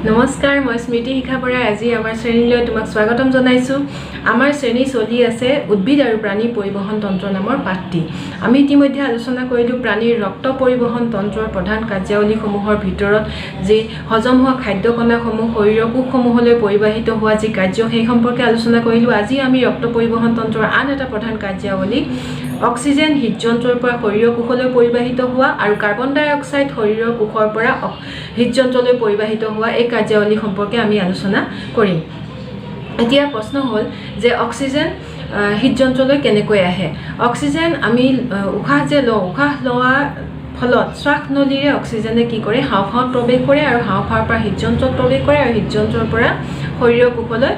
নমস্কাৰ, মই স্মৃতি শিখা বৰাই আজি আমাৰ শ্ৰেণীলৈ তোমাক স্বাগতম জনাইছোঁ। আমাৰ শ্ৰেণী চলি আছে উদ্ভিদ আৰু প্ৰাণী পৰিবহণ তন্ত্ৰ নামৰ পাঠটি। আমি ইতিমধ্যে আলোচনা কৰিলোঁ প্ৰাণীৰ ৰক্ত পৰিবহণ তন্ত্ৰৰ প্ৰধান কাৰ্যাৱলীসমূহৰ ভিতৰত যি হজম হোৱা খাদ্যকণাসমূহ শৰীৰৰ কোষসমূহলৈ পৰিবাহিত হোৱা যি কাৰ্য, সেই সম্পৰ্কে আলোচনা কৰিলোঁ। আজি আমি ৰক্ত পৰিবহণ তন্ত্ৰৰ আন এটা প্ৰধান কাৰ্যাৱলী, অক্সিজেন হৃদযন্ত্ৰৰ পৰা শৰীৰৰ কোষলৈ পৰিবাহিত হোৱা আৰু কাৰ্বন ডাই অক্সাইড শৰীৰৰ কোষৰ পৰা হৃদযন্ত্ৰলৈ পৰিবাহিত হোৱা, এই কাৰ্যাৱলী সম্পৰ্কে আমি আলোচনা কৰিম। এতিয়া প্ৰশ্ন হ'ল যে অক্সিজেন হৃদযন্ত্ৰলৈ কেনেকৈ আহে? অক্সিজেন আমি উশাহ যে লওঁ, উশাহ লোৱাৰ ফলত শ্বাসনলীৰে অক্সিজেনে কি কৰে? হাওঁফাওঁত প্ৰৱেশ কৰে আৰু হাওঁফাওঁৰ পৰা হৃদযন্ত্ৰত প্ৰৱেশ কৰে আৰু হৃদযন্ত্ৰৰ পৰা শৰীৰৰ কোষলৈ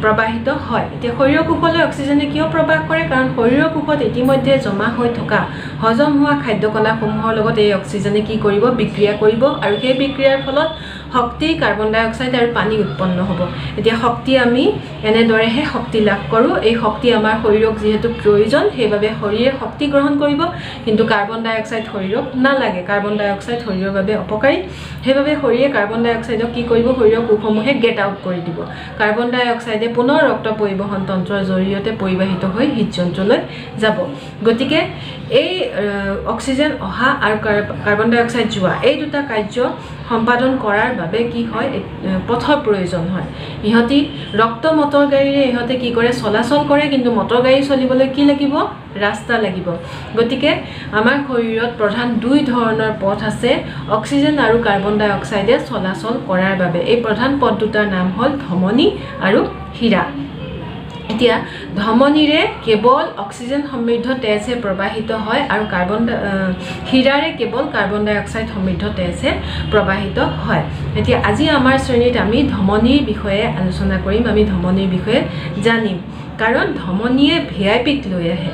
প্ৰবাহিত হয়। এতিয়া শৰীৰৰ কোষলৈ অক্সিজেনে কিয় প্ৰবাহ কৰে? কাৰণ শৰীৰৰ কোষত ইতিমধ্যে জমা হৈ থকা হজম হোৱা খাদ্যকণাসমূহৰ লগত এই অক্সিজেনে কি কৰিব? বিক্ৰিয়া কৰিব আৰু সেই বিক্ৰিয়াৰ ফলত শক্তি, কাৰ্বন ডাই অক্সাইড আৰু পানী উৎপন্ন হ'ব। এতিয়া শক্তি, আমি এনেদৰেহে শক্তি লাভ কৰোঁ। এই শক্তি আমাৰ শৰীৰক যিহেতু প্ৰয়োজন, সেইবাবে শৰীৰে শক্তি গ্ৰহণ কৰিব, কিন্তু কাৰ্বন ডাই অক্সাইড শৰীৰক নালাগে। কাৰ্বন ডাই অক্সাইড শৰীৰৰ বাবে অপকাৰী। সেইবাবে শৰীৰে কাৰ্বন ডাই অক্সাইডক কি কৰিব? শৰীৰৰ কোষসমূহে গেট আউট কৰি দিব। কাৰ্বন ডাই অক্সাইডে পুনৰ ৰক্ত পৰিবহণ তন্ত্ৰৰ জৰিয়তে পৰিবাহিত হৈ হৃদযন্ত্ৰলৈ যাব। গতিকে এই অক্সিজেন অহা আৰু কাৰ্বন ডাই অক্সাইড যোৱা, এই দুটা কাৰ্য সম্পাদন কৰাৰ বাবে কি হয়? পথৰ প্ৰয়োজন হয়। ইহঁতি ৰক্ত মটৰ গাড়ীৰে ইহঁতে কি কৰে? চলাচল কৰে। কিন্তু মটৰ গাড়ী চলিবলৈ কি লাগিব? ৰাস্তা লাগিব। গতিকে আমাৰ শৰীৰত প্ৰধান দুই ধৰণৰ পথ আছে অক্সিজেন আৰু কাৰ্বন ডাই অক্সাইডে চলাচল কৰাৰ বাবে। এই প্ৰধান পথ দুটাৰ নাম হ'ল ধমনী আৰু শিৰা। এতিয়া ধমনীৰে কেৱল অক্সিজেন সমৃদ্ধ তেজহে প্ৰবাহিত হয় আৰু শিৰাৰে কেৱল কাৰ্বন ডাই অক্সাইড সমৃদ্ধ তেজহে প্ৰবাহিত হয়। এতিয়া আজি আমাৰ শ্ৰেণীত আমি ধমনীৰ বিষয়ে আলোচনা কৰিম। আমি ধমনীৰ বিষয়ে জানিম, কাৰণ ধমনীয়ে ভি আই পিক লৈ আহে।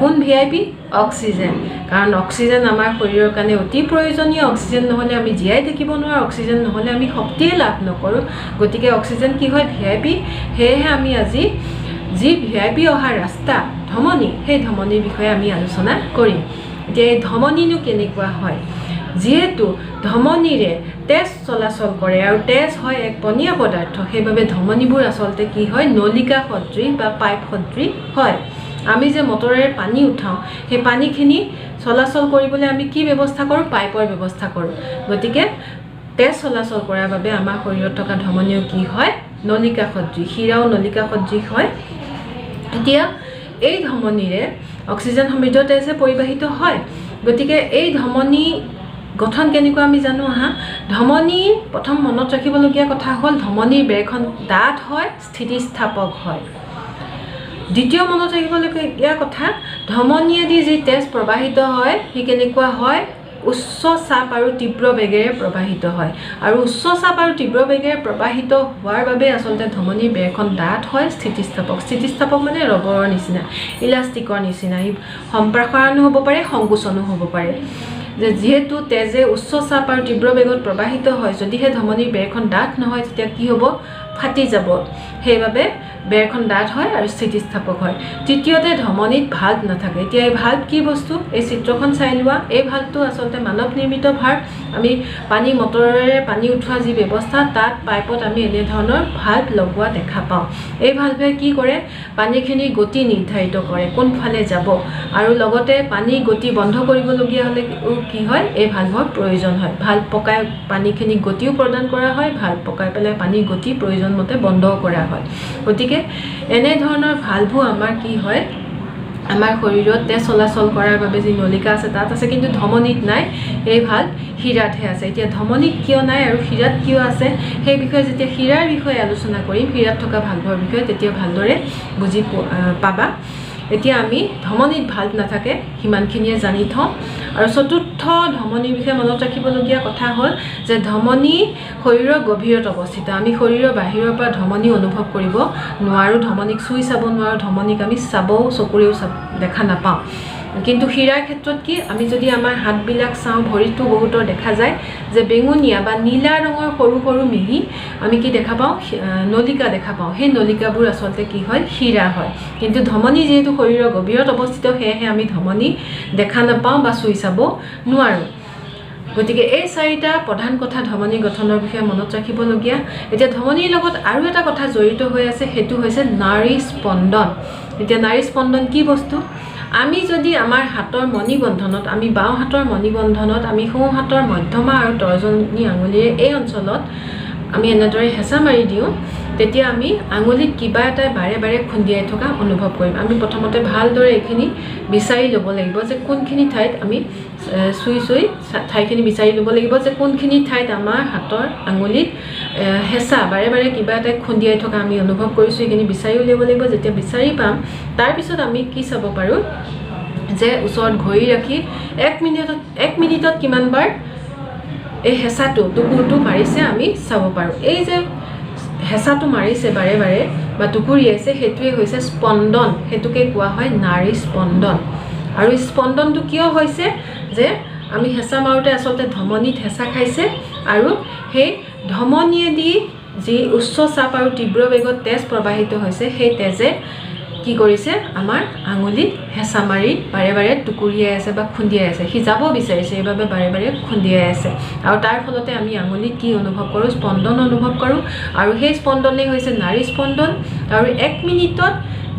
কোন ভি আই পি? অক্সিজেন। কাৰণ অক্সিজেন আমাৰ শৰীৰৰ কাৰণে অতি প্ৰয়োজনীয়। অক্সিজেন নহ'লে আমি জীয়াই থাকিব নোৱাৰোঁ। অক্সিজেন নহ'লে আমি শক্তিয়ে লাভ নকৰোঁ। গতিকে অক্সিজেন কি হয়? ভি আই পি। সেয়েহে আমি আজি যি ভি আই পি অহা ৰাস্তা ধমনী, সেই ধমনীৰ বিষয়ে আমি আলোচনা কৰিম। এতিয়া এই ধমনীনো কেনেকুৱা হয়? যিহেতু ধমনীৰে তেজ চলাচল কৰে আৰু তেজ হয় এক পনীয়া পদাৰ্থ, সেইবাবে ধমনীবোৰ আচলতে কি হয়? নলিকা সদৃশ বা পাইপ সদৃশ হয়। আমি যে মটৰেৰে পানী উঠাওঁ, সেই পানীখিনি চলাচল কৰিবলৈ আমি কি ব্যৱস্থা কৰোঁ? পাইপৰ ব্যৱস্থা কৰোঁ। গতিকে তেজ চলাচল কৰাৰ বাবে আমাৰ শৰীৰত থকা ধমনীও কি হয়? নলিকা সদৃশ। শিৰাও নলিকা সদৃশ হয়। এতিয়া এই ধমনীৰে অক্সিজেন সমৃদ্ধ তেজহে পৰিবাহিত হয়। গতিকে এই ধমনী গঠন কেনেকুৱা আমি জানো আহা। ধমনীৰ প্ৰথম মনত ৰাখিবলগীয়া কথা হ'ল, ধমনীৰ বেৰখন ডাঠ হয়, স্থিতিস্থাপক হয়। দ্বিতীয় মনত ৰাখিবলগীয়া কথা, ধমনীয়েদি যি তেজ প্ৰবাহিত হয়, সি কেনেকুৱা হয়? উচ্চ চাপ আৰু তীব্ৰ বেগেৰে প্ৰবাহিত হয়। আৰু উচ্চ চাপ আৰু তীব্ৰ বেগেৰে প্ৰবাহিত হোৱাৰ বাবে আচলতে ধমনীৰ বেৰখন ডাঠ হয়, স্থিতিস্থাপক। স্থিতিস্থাপক মানে ৰবৰৰ নিচিনা, ইলাষ্টিকৰ নিচিনা। ই সম্প্ৰসাৰণো হ'ব পাৰে, সংকোচনো হ'ব পাৰে। যে যিহেতু তেজে উচ্চ চাপ আৰু তীব্ৰ বেগত প্ৰবাহিত হয়, যদিহে ধমনীৰ বেৰখন ডাঠ নহয়, তেতিয়া কি হ'ব? ফাটি যাব। সেইবাবে বেৰখন ডাঠ হয় আৰু স্থিতিস্থাপক হয়। তৃতীয়তে, ধমনীত ভাল্ভ নাথাকে। এতিয়া এই ভাল্ভ কি বস্তু? এই চিত্ৰখন চাই লোৱা। এই ভাল্ভটো আচলতে মানৱ নিৰ্মিত ভাল্ভ। আমি পানী মটৰেৰে পানী উঠোৱা যি ব্যৱস্থা, তাত পাইপত আমি এনেধৰণৰ ভাল্ভ লগোৱা দেখা পাওঁ। এই ভাল্ভে কি কৰে? পানীখিনিৰ গতি নিৰ্ধাৰিত কৰে, কোনফালে যাব। আৰু লগতে পানীৰ গতি বন্ধ কৰিবলগীয়া হ'লে কি হয়? এই ভাল্ভৰ প্ৰয়োজন হয়। ভাল্ভ পকাই পানীখিনিক গতিও প্ৰদান কৰা হয়, ভাল্ভ পকাই পেলাই পানীৰ গতি প্ৰয়োজন মতে বন্ধও কৰা হয়। গতিকে এনেধৰণৰ ভাল্ভো আমাৰ কি হয়? আমাৰ শৰীৰত তেজ চলাচল কৰাৰ বাবে যি নলিকা আছে, তাত আছে, কিন্তু ধমনীত নাই। এই ভাল্ভ শিৰাতহে আছে। এতিয়া ধমনীত কিয় নাই আৰু শিৰাত কিয় আছে, সেই বিষয়ে যেতিয়া শিৰাৰ বিষয়ে আলোচনা কৰিম, শিৰাত থকা ভাল্ভৰ বিষয়ে, তেতিয়া ভালদৰে বুজি পাবা। এতিয়া আমি ধমনীত ভাল্ভ নাথাকে, সিমানখিনিয়ে জানি থওঁ। আৰু চতুৰ্থ ধমনীৰ বিষয়ে মনত ৰাখিবলগীয়া কথা হ'ল যে ধমনী শৰীৰৰ গভীৰত অৱস্থিত। আমি শৰীৰৰ বাহিৰৰ পৰা ধমনী অনুভৱ কৰিব নোৱাৰোঁ, ধমনীক চুই চাব নোৱাৰোঁ, ধমনীক আমি চাবও চকুৰেও দেখা নাপাওঁ। কিন্তু শিৰাৰ ক্ষেত্ৰত কি, আমি যদি আমাৰ হাতবিলাক চাওঁ, ভৰিটো বহুতৰ দেখা যায় যে বেঙুনীয়া বা নীলা ৰঙৰ সৰু সৰু মিহি আমি কি দেখা পাওঁ? নলিকা দেখা পাওঁ। সেই নলিকাবোৰ আচলতে কি হয়? শিৰা হয়। কিন্তু ধমনী যিহেতু শৰীৰৰ গভীৰত অৱস্থিত, সেয়েহে আমি ধমনী দেখা নাপাওঁ বা চুই চাব নোৱাৰোঁ। গতিকে এই চাৰিটা প্ৰধান কথা ধমনী গঠনৰ বিষয়ে মনত ৰাখিবলগীয়া। এতিয়া ধমনীৰ লগত আৰু এটা কথা জড়িত হৈ আছে, সেইটো হৈছে নাড়ী স্পন্দন। এতিয়া নাড়ী স্পন্দন কি বস্তু? আমি যদি আমাৰ হাতৰ মণিবন্ধনত, আমি বাওঁ হাতৰ মণিবন্ধনত আমি সোঁ হাতৰ মধ্যমা আৰু তৰ্জনী আঙুলিৰে এই অঞ্চলত আমি এনেদৰে হেঁচা মাৰি দিওঁ, তেতিয়া আমি আঙুলিত কিবা এটাই বাৰে বাৰে খুন্দিয়াই থকা অনুভৱ কৰিম। আমি প্ৰথমতে ভালদৰে এইখিনি বিচাৰি ল'ব লাগিব যে কোনখিনি ঠাইত আমি চুই চুই ঠাইখিনি বিচাৰি ল'ব লাগিব যে কোনখিনি ঠাইত আমাৰ হাতৰ আঙুলিত হেঁচা বাৰে বাৰে কিবা এটাই খুন্দিয়াই থকা আমি অনুভৱ কৰিছোঁ, এইখিনি বিচাৰি উলিয়াব লাগিব। যেতিয়া বিচাৰি পাম, তাৰপিছত আমি কি চাব পাৰোঁ যে ওচৰত ঘড়ী ৰাখি এক মিনিটত কিমানবাৰ এই হেঁচাটো, টুকুৰটো মাৰিছে আমি চাব পাৰোঁ। এই যে হেঁচাটো মাৰিছে বাৰে বাৰে বা টুকুৰিয়াইছে, সেইটোৱে হৈছে স্পন্দন, সেইটোকে কোৱা হয় নাড়ী স্পন্দন। আৰু স্পন্দনটো কিয় হৈছে যে আমি হেঁচা মাৰোঁতে আচলতে ধমনীত হেঁচা খাইছে আৰু সেই ধমনীয়েদি যি উচ্চ চাপ আৰু তীব্ৰ বেগত তেজ প্ৰবাহিত হৈছে, সেই তেজে কি কৰিছে, আমাৰ আঙুলিত হেঁচা মাৰি বাৰে বাৰে টুকুৰিয়াই আছে বা খুন্দিয়াই আছে। সি যাব বিচাৰিছে, সেইবাবে বাৰে বাৰে খুন্দিয়াই আছে আৰু তাৰ ফলতে আমি আঙুলিত কি অনুভৱ কৰোঁ? স্পন্দন অনুভৱ কৰোঁ। আৰু সেই স্পন্দনেই হৈছে নাড়ী স্পন্দন। আৰু 1 মিনিটত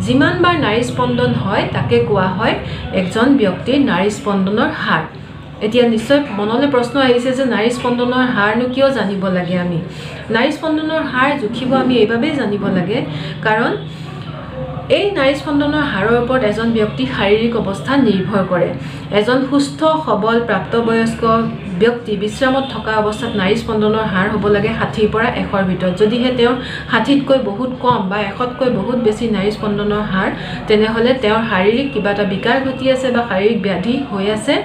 যিমানবাৰ নাড়ী স্পন্দন হয়, তাকে কোৱা হয় একজন ব্যক্তিৰ নাড়ী স্পন্দনৰ হাৰ। এতিয়া নিশ্চয় মনলৈ প্ৰশ্ন আহিছে যে নাড়ী স্পন্দনৰ হাৰনো কিয় জানিব লাগে? আমি নাড়ী স্পন্দনৰ হাৰ জুখিব আমি এইবাবেই জানিব লাগে, কাৰণ এই নাড়ী স্পন্দনৰ হাৰৰ ওপৰত এজন ব্যক্তিৰ শাৰীৰিক অৱস্থা নিৰ্ভৰ কৰে। এজন সুস্থ সবল প্ৰাপ্তবয়স্ক ব্যক্তি বিশ্ৰামত থকা অৱস্থাত নাড়ী স্পন্দনৰ হাৰ হ'ব লাগে 60ৰ পৰা 100ৰ ভিতৰত। যদিহে তেওঁৰ 60তকৈ বহুত কম বা 100তকৈ বহুত বেছি নাড়ী স্পন্দনৰ হাৰ, তেনেহ'লে তেওঁৰ শাৰীৰিক কিবা এটা বিকাৰ ঘটি আছে বা শাৰীৰিক ব্যাধি হৈ আছে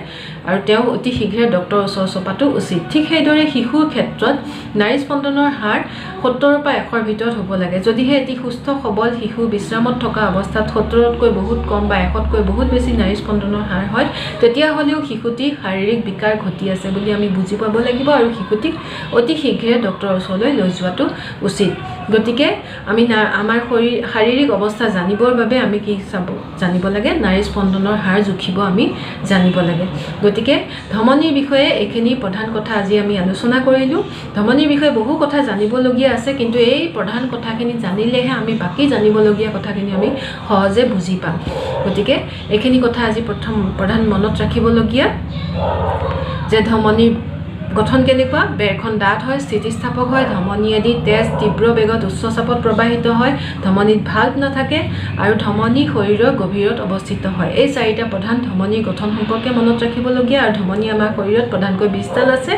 আৰু তেওঁ অতি শীঘ্ৰে ডক্টৰৰ ওচৰ চপাটো উচিত। ঠিক সেইদৰে শিশুৰ ক্ষেত্ৰত নাড়ী স্পন্দনৰ হাৰ 70ৰ পৰা 100ৰ ভিতৰত হ'ব লাগে। যদিহে এটি সুস্থ সবল শিশু বিশ্ৰামত থকা অৱস্থাত 70তকৈ বহুত কম বা 100তকৈ বহুত বেছি নাড়ী স্পন্দনৰ হাৰ হয়, তেতিয়াহ'লেও শিশুটিৰ শাৰীৰিক বিকাৰ ঘটি আছে বুলি আমি বুজি পাব লাগিব আৰু শিশুটিক অতি শীঘ্ৰে ডক্টৰৰ ওচৰলৈ লৈ যোৱাটো উচিত। গতিকে আমি আমাৰ শাৰীৰিক অৱস্থা জানিবৰ বাবে আমি কি চাব জানিব লাগে? নাড়ী স্পন্দনৰ হাৰ জুখিব আমি জানিব লাগে। গতিকে ধমনীৰ বিষয়ে এইখিনি প্ৰধান কথা আজি আমি আলোচনা কৰিলোঁ। ধমনীৰ বিষয়ে বহু কথা জানিবলগীয়া আছে, কিন্তু এই প্ৰধান কথাখিনি জানিলেহে আমি বাকী জানিবলগীয়া কথাখিনি আমি সহজে বুজি পাম। গতিকে এইখিনি কথা আজি প্ৰথম প্ৰধান মনত ৰাখিবলগীয়া যে ধমনীৰ গঠন কেনেকুৱা। বেৰখন ডাঠ হয়, স্থিতিস্থাপক হয়, ধমনীয়েদি তেজ তীব্ৰ বেগত উচ্চ চাপত প্ৰবাহিত হয়, ধমনীত ভাল্ভ নাথাকে আৰু ধমনী শৰীৰৰ গভীৰত অৱস্থিত হয়। এই চাৰিটা প্ৰধান ধমনীৰ গঠন সম্পৰ্কে মনত ৰাখিবলগীয়া। আৰু ধমনী আমাৰ শৰীৰত প্ৰধানকৈ 20ডাল আছে।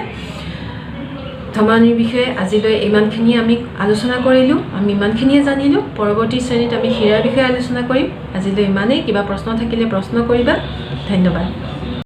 ধমনীৰ বিষয়ে আজিলৈ ইমানখিনি আমি আলোচনা কৰিলোঁ, আমি ইমানখিনিয়ে জানিলোঁ। পৰৱৰ্তী শ্ৰেণীত আমি শিৰাৰ বিষয়ে আলোচনা কৰিম। আজিলৈ ইমানেই। কিবা প্ৰশ্ন থাকিলে প্ৰশ্ন কৰিবা। ধন্যবাদ।